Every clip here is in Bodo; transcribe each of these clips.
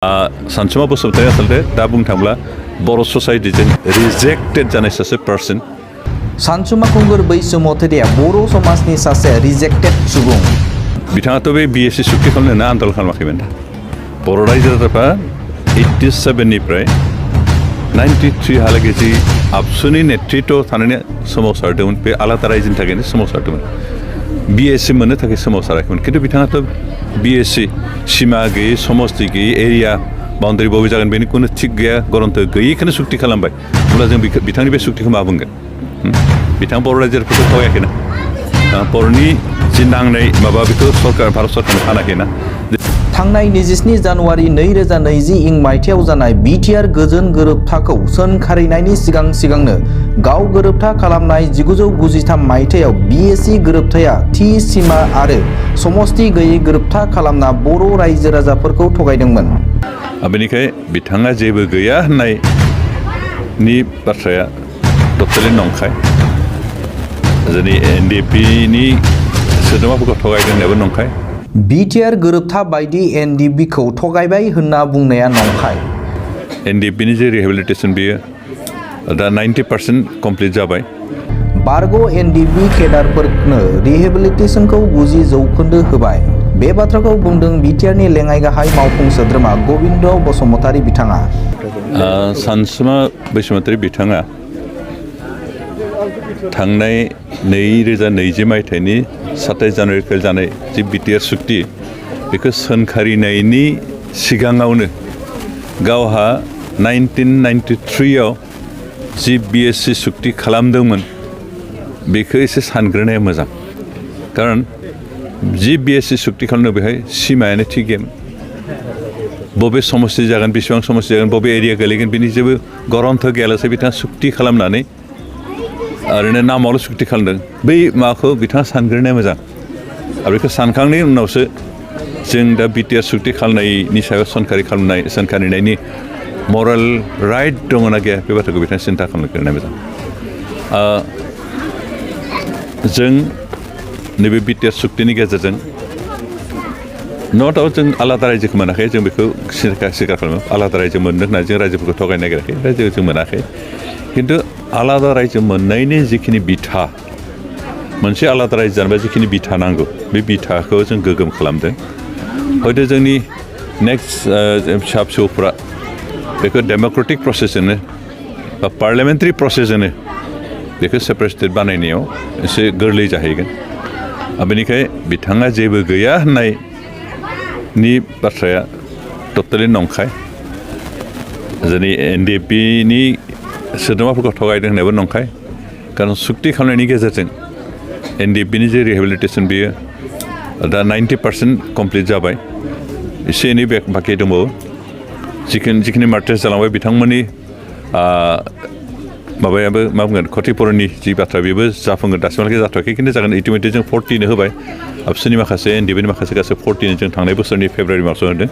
सानसुमा बसुमतारी आसलते दा बुंनो थांब्ला बर' ससाइटिजों रिजेक्टेड जानाय सासे पार्सन। सानसुमा खुंगुर बैसुमतारिया बर' समाजनि सासे रिजेक्टेड सुबुं। बिथाङाथ' बे BSc सुक्ति खालामनो आन्दलन खालामाखैमोन दा। बर' रायजो राजाफ्रा 87 निफ्राय 93 हालागै जि आबसुनि नेतृत्व थानानै सोमावसारदोंमोन बे आलादा रायजोनि थाखायनो सोमावसारदोंमोन। BSc मोननो थाखाय सोमावसाराखैमोन खिन्थु बिथाङाथ' BSc सिमा गैयै समस्ति गैयै एरिया बाउन्डारि बबे जागोन बेनि खुनु थिग गैया गरन्थ गैयैखौनो सुक्ति खालामबाय। अब्ला जों बिथांनि बे सुक्तिखौ मा बुंगोन? बिथाङा बर' रायजोफोरखौ थगायाखैना, बर'नि जि नांनाय माबा बेखौ भारत सरकारनो फानाखैना। थांनाय 27 जानुवारि 2020 इं मायथाइयाव जानाय BTR गोजोन गोरोबथाखौ सोंखारिनायनि सिगांनो गाव गोरोबथा खालामनाय 1993 मायथाइयाव BSc गोरोबथाया थि सिमा आरो समस्ति गैयै गोरोबथा खालामना बर' रायजो राजाफोरखौ थगायदोंमोन। बेनिखाय बिथाङा जेबो गैया होननायनि बाथ्राया टटेलि नंखाय। जोंनि NDPनि सोद्रोमाफोरखौ थगायदों होननायाबो नंखाय। BTR गोरोबथा बायदि NDPखौ थगायबाय होनना बुंनाया नंखाय। NDPनि जे रिहेबिलिटेसन बेयो दा 90% कमप्लिट जाबाय। बारग' NDP केडारफोरनो रिहेबिलिटेसनखौ 90% होबाय। बे बाथ्राखौ बुंदों BTRनि लेङाइ गाहाय मावफुं सोद्रोमा गबिन्द बसुमतारी बिथाङा। सानसुमा बैसुमतारी बिथाङा थांनाय 2020 मायथाइनि 27 जानुवारिखौ जानाय जि BTR सुक्ति बेखौ सोंखारिनायनि सिगाङावनो गावहा 1993 आव जि BSc सुक्ति खालामदोंमोन बेखौ एसे सानग्रोनाया मोजां। खारन जि BSc सुक्ति खालामनो बेहाय सिमायानो थिग गैयामोन। बबे समस्ति जागोन बेसेबां समस्ति जागोन बबे एरिया गोलैगोन बेनि जेबो गरन्थ गैयालासे बिथाङा सुक्ति खालामनानै ओरैनो नामावल' सुक्ति खालामदों। बै माबाखौ बिथाङा सानग्रोनाया मोजां। आरो बेखौ सानखांनायनि उनावसो जों दा BTR सुक्ति खालामनायनि सायाव सोंखारिनायनि मरेल राइट दङ ना गैया बे बाथ्राखौ बिथाङा सिन्था खालामग्रोनाया मोजां। जों नैबे BTR सुक्तिनि गेजेरजों नट आउट जों आलादा रायजोखौ मोनाखै, जों बेखौ स्वीकार खालामो। आलादा रायजो मोनदों होननानै जों रायजोफोरखौ थगायनो नागिराखै, रायजोखौ जों मोनाखै। खिन्थु आलादा रायजो मोननायनि जिखिनि बिथा, मोनसे आलादा रायजो जानोबा जिखिनि बिथा नांगौ बे बिथाखौ जों गोगोम खालामदों। हयथ' जोंनि नेक्स्ट फिसा फिसौफ्रा बेखौ डेम'क्रेटिक प्रसेसजोंनो बा पार्लियामेन्टारि प्रसेसजोंनो बेखौ सेपारेट स्टेट बानायनायाव एसे गोरलै जाहैगोन। बेनिखाय बिथाङा जेबो गैया होननायनि बाथ्राया टटेलि नंखाय। जोंनि NDPनि सोद्रोमाफोरखौ थगायदों होननायाबो नंखाय। खारन सुक्ति खालामनायनि गेजेरजों NDPनि जे रिहेबिलिटेसन बेयो दा 90% कमप्लिट जाबाय। एसे एनै बाखि दंबावो। जिखिनि मार्टेस जालांबाय बिथांमोननि माबायाबो मा बुंगोन क्षतिपुरननि जि बाथ्रा बेबो जाफुंगोन, दासिमहालागै जाथ'वाखै खिन्थु जागोन। इल्टिमेटलि जों 40 होबाय। आबसुनि माखासे NDPनि माखासे गासै 40 जों थांनाय बोसोरनि फेब्रुवारि मासाव होदों।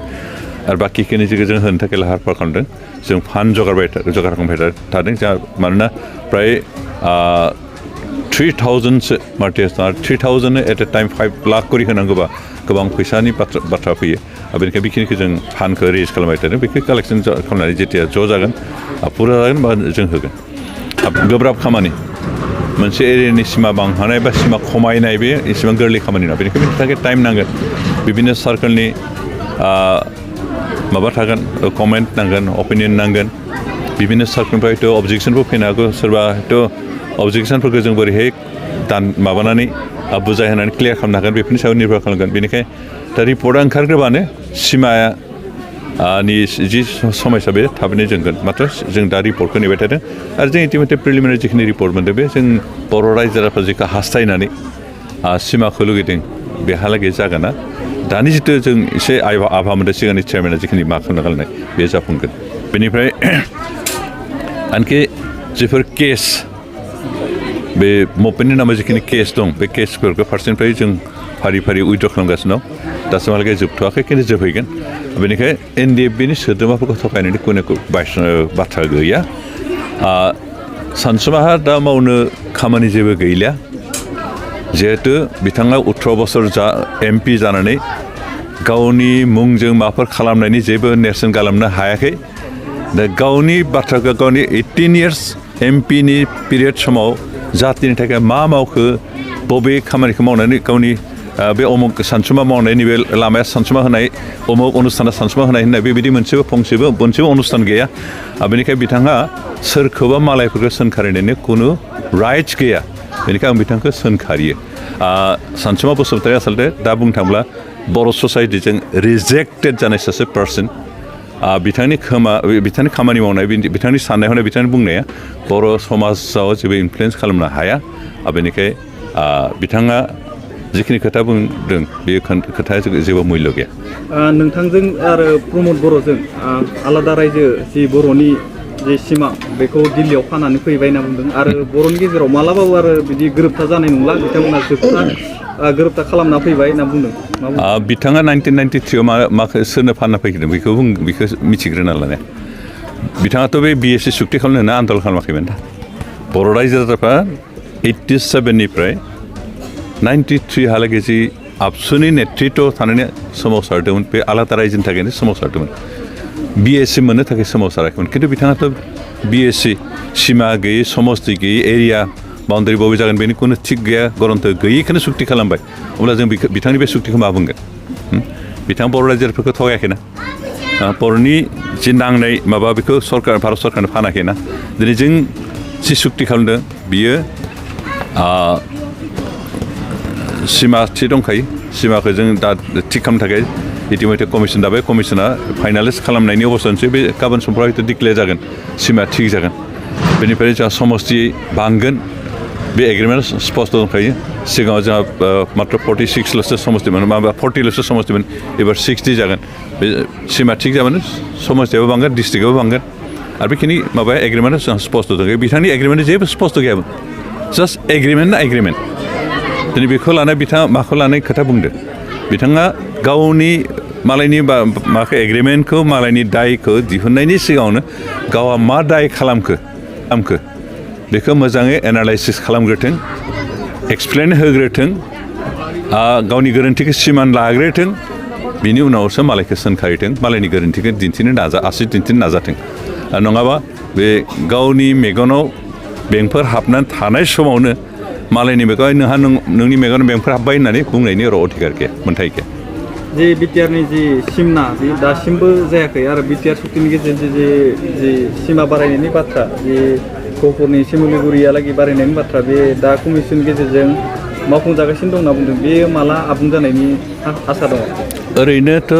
आरो बाखिखिनि जों होनो थाखाय लाहार फाहार खालामदों। जों फान्ड जगार खालामबाय थादों मानोना प्राय 3000सो मार्टेस 3000 एट ए टाइम 5 लाख करि होनांगौबा गोबां फैसानि बाथ्रा फैयो। बेनिखायनो बेखिनिखौ जों फान्डखौ रेज खालामबाय थादों। बेखौ कालेक्सन खालामनानै जेथिया ज' जागोन फुरा जागोन बा जों होगोन। गोब्राब खामानि, मोनसे एरियानि सिमा बांहोनाय बा सिमा खमायनाय बे एसेबां गोरलै खामानि नङा। बेनिखायनो बेनि थाखाय टाइम नांगोन। बिभिन्न सार्कोलनि माबा थागोन, कमेन्ट नांगोन, अपिनियन नांगोन। बिभिन्न सार्कोलनिफ्राय हयथ' अबजेक्सनबो फैनो हागौ। सोरबा हयथ' अबजेक्सनफोरखौ जों बोरैहाय माबानानै बुजायहोनानै क्लियार खालामनो हागोन बेफोरनि सायाव निर्भर खालामगोन। बेनिखायनो दा रिपर्टआ ओंखारग्रोबानो सिमाया जि समस्या बे थाबैनो जोंगोन। माथ्र जों दा रिपर्टखौ नेबाय थादों। आरो जों इल्टिमेटलि प्रिलिमिनारि जिखिनि रिपर्ट मोनदों बे जों बर' रायजो राजाफोर जेखौ हास्थायनानै सिमाखौ लुगैदों बेहालागै जागोन ना। दानि जिथु जों एसे आभा मोनदों सिगांनि चेयारमेना जिखिनि मा खालामनो गालांनाय बे जाफुंगोन। बेनिफ्राय आनखि जिफोर केस बे मपेननि नामाव जिखिनि केस दं बे केसफोरखौ फारसेनिफ्राय जों फारि फारि उइथड्र खालामगासिनो दं। दासिमहालागै जोबथ'वाखै खिन्थु जोबहैगोन। बेनिखायनो NDPनि सोद्रोमाफोरखौ थगायनायनि खुनु बाथ्रा गैया। सानसुमाहा दा मावनो खामानि जेबो गैलिया। जिहेतु बिथाङा 18 बोसोर MP जानानै गावनि मुंजों माबाफोर खालामनायनि जेबो नेरसोन खालामनो हायाखै दा गावनि बाथ्राखौ गावनि 18 years एमपिनि पिरियड समाव जातिनि थाखाय मा मावखो बबे खामानिखौ मावनानै गावनि बे अमुक सानसुमा मावनायनि बे लामाया सानसुमा होनाय अमुक अनुष्ठाना सानसुमा होनाय होननाय बेबायदि मोनसेबो अनुष्ठान गैया बेनिखायनो बिथाङा सोरखौबा मालायफोरखौ सोंखारिनायनि खुनु राइट्स गैया बेनिखायनो आं बिथांखौ सोंखारियो सानसुमा बसुमतारी आसलते दा बुंनो थाङोब्ला बर' ससाइटिजों रिजेक्टेड जानाय सासे पार्सन बिथांनि खामानि मावनाय बिथांनि साननाय हनाय बिथांनि बुंनाया बर' समाजाव जेबो इनफ्लुयेन्स खालामनो हाया बेनिखायनो बिथाङा जिखिनि खोथा बुंदों बे खोथाया जेबो मुल्य गैया नोंथांजों आरो प्रमद बर'जों आलादा रायजो जि बर'नि जे सिमा बेखौ दिल्लीयाव खानानै फैबाय होनना बुंदों आरो बर'नि गेजेराव मालाबाबो आरो बिदि गोरोबथा जानाय नंला बिथांमोना जोबथा गोरोबथा खालामना फैबाय होनना बुंदों बिथाङा 1993 माखौ सोरनो फानना फैदों बेखौ मिथिग्रोना लानाया बिथाङाथ' बे BSc सुक्ति खालामनो होना आन्दलन खालामाखैमोन दा बर' रायजो राजाफ्रा 87 निफ्राय 93 हालागै जि आबसुनि नेतृत्व थानानै सोमावसारदोंमोन बे आलादा रायजोनि थाखायनो सोमावसारदोंमोन BSc मोननो थाखाय सोमावसाराखैमोन खिन्थु बिथाङाथ' BSc सिमा गैयै समस्ति गैयै एरिया बाउन्डारि बबे जागोन बेनि खुनु थिग गैया गरन्थ गैयैखौनो सुक्ति खालामबाय अब्ला जों बिथांनि बे सुक्तिखौ मा बुंगोन बिथाङा बर' रायजोफोरखौ थगायाखैना बर'नि जि नांनाय माबा बेखौ भारत सरकारनो फानाखैना दिनै जों जि सुक्ति खालामदों बियो सिमा थि दंखायो सिमाखौ जों दा थिग खालामनो थाखाय इतिमध्य कमिसन दाबाय कमिसना फाइनालाइज खालामनायनि अबस्थानोसै बे गाबोन समफ्राव हयथ' डिक्लेयार जागोन सिमा थिग जागोन बेनिफ्राय जोंहा समस्ति बांगोन बे एग्रिमेन्ट स्पष्ट दंखायो सिगाङाव जोंहा मात्र 46ल'सो समस्तिमोन माबा 40ल'सो समस्तिमोन एबार 60 जागोन बे सिमा थिग जाबानो समस्तियाबो बांगोन डिस्ट्रिक्टआबो बांगोन आरो बेखिनि माबाया एग्रिमेन्टआ जोंहा स्पष्ट दंखायो बिथांनि एग्रिमेन्टआ जेबो स्पष्ट गैयामोन जास्ट एग्रिमेन्ट ना एग्रिमेन्ट दिनै बेखौ लानाय बिथाङा माखौ लानाय खोथा बुंदों बिथाङा गावनि मालायनि माखौ एग्रिमेन्टखौ मालायनि दायखौ दिहुननायनि सिगाङावनो गावहा मा दाय खालामखो बेखौ मोजाङै एनालाइसिस खालामग्रोथों एक्सप्लेन होग्रोथों गावनि गोरोन्थिखौ सिमान लाग्रोथों बिनि उनावसो मालायखौ सोंखारिथों मालायनि गोरोन्थिखौ आसि दिन्थिनो नाजाथों नङाबा बे गावनि मेगनाव बेंफोर हाबनानै थानाय समावनो मालायनि मेगनाव नोंनि मेगनाव बेंफोर हाबबाय होननानै बुंनायनि अधिकार गैया मोन्थाय गैया जे बिटिआरनि जि सिमना बे दासिमबो जायाखै आरो बिटिआर सुक्तिनि गेजेरजों जे सिमा बारायनायनि बाथ्रा जे गहपुरनि सिमुलिगुरियालागै बारायनायनि बाथ्रा बे दा कमिसन गेजेरजों मावफुंजागासिनो दं होनना बुंदों बे माला आबुं जानायनि आसा दङ ओरैनोथ'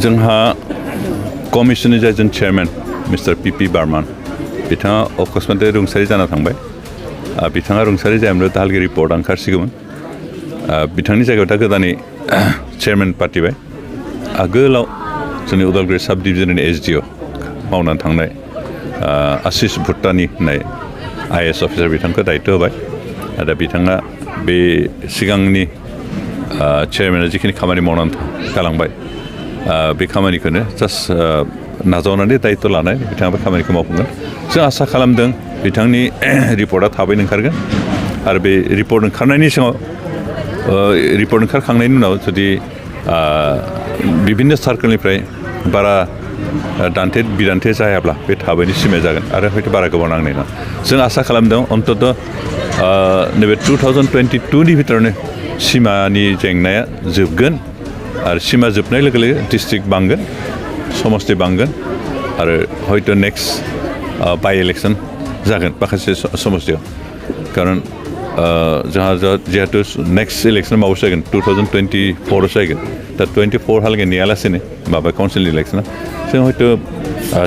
जोंहा कमिसननि जायजों चेयारमेन मिस्टार P.P. बार्मान बिथाङा अकस्मातै रुंसारि जाना थांबाय बिथाङा रुंसारि जायोब्ला दाहालागै रिपर्ट ओंखारसिगौमोन बिथांनि जायगायाव दा गोदानै चेयारमेन पार्टिबाय आगोलाव जोंनि उदालगुरि साब डिभिजननि SDO मावनानै थांनाय आशिष भुट्टानि होननाय IAS अफिसार बिथांखौ दायित्व होबाय दा बिथाङा बे सिगांनि चेयारमेना जिखिनि खामानि मावनानै गालांबाय बे खामानिखौनो जास्ट नाजावनानै दायित्व लानाय बिथाङा बे खामानिखौ मावफुंगोन जों आसा खालामदों बिथांनि रिपर्टआ थाबैनो ओंखारगोन आरो बे रिपर्ट ओंखारनायनि सिगाङाव रिपर्ट ओंखारखांनायनि उनाव जुदि बिभिन्न सार्कोलनिफ्राय बारा बिदान्थे जायाब्ला बे थाबैनो सिमाया जागोन आरो हयथ' बारा गोबाव नांनाय नङा जों आसा खालामदों अन्तत नैबे 2022नि भितरावनो सिमानि जेंनाया जोबगोन आरो सिमा जोबनाय लोगो लोगो डिस्ट्रिक्ट बांगोन समस्ति बांगोन आरो हयथ' नेक्स्ट बाइ इलेक्सन जागोन माखासे समस्तियाव खारन जोंहा जिहेतु नेक्स्ट इलेक्सन माबासो जागोन 2024 जागोन दा 24 हालागै नेयालासेनो माबा काउन्सिलनि इलेक्सना जों हयथ'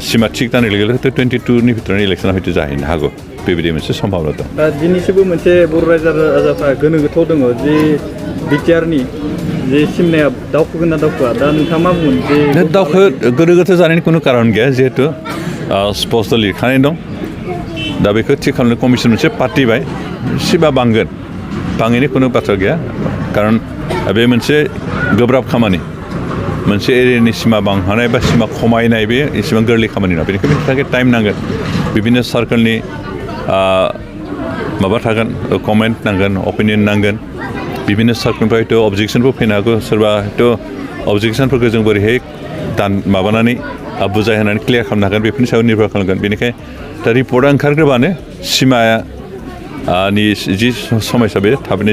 सिमा थिग जानाय लोगो लोगो 22नि भितरनि इलेक्सना हयथ' जाहैनो हागौ बेबायदि मोनसे सम्भाबना दं दा दिनैसिमबो मोनसे बर' रायजो राजाफ्रा गोनो गोथो दङ जे बिटिआरनि जे सिमनाया दावखोगोन ना दावखोआ दा नोंथाङा मा बुंगोन जे गोनो गोथो जानायनि खुनु कारन गैया जिहेतु स्पष्ट लिरखानाय दं दा बेखौ थिग खालामनो कमिसन मोनसे पार्टिबाय सिमा बांगोन बाङैनि खुनु बाथ्रा गैया खारन बे मोनसे गोब्राब खामानि मोनसे एरियानि सिमा बांहोनाय बा सिमा खमायनाय बे एसेबां गोरलै खामानि नङा बेनिखायनो बेनि थाखाय टाइम नांगोन बिभिन्न सार्कोलनि माबा थागोन कमेन्ट नांगोन अपिनियन नांगोन बिभिन्न सार्कोलनिफ्राय हयथ' अबजेक्सनबो फैनो हागौ सोरबा हयथ' अबजेक्सनफोरखौ जों बोरैहाय माबानानै बुजायहोनानै क्लियार खालामनो हागोन बेफोरनि सायाव निर्भर खालामगोन बेनिखायनो दा रिपर्टआ ओंखारग्रोबानो सिमानि जि समयसा बे थाबैनो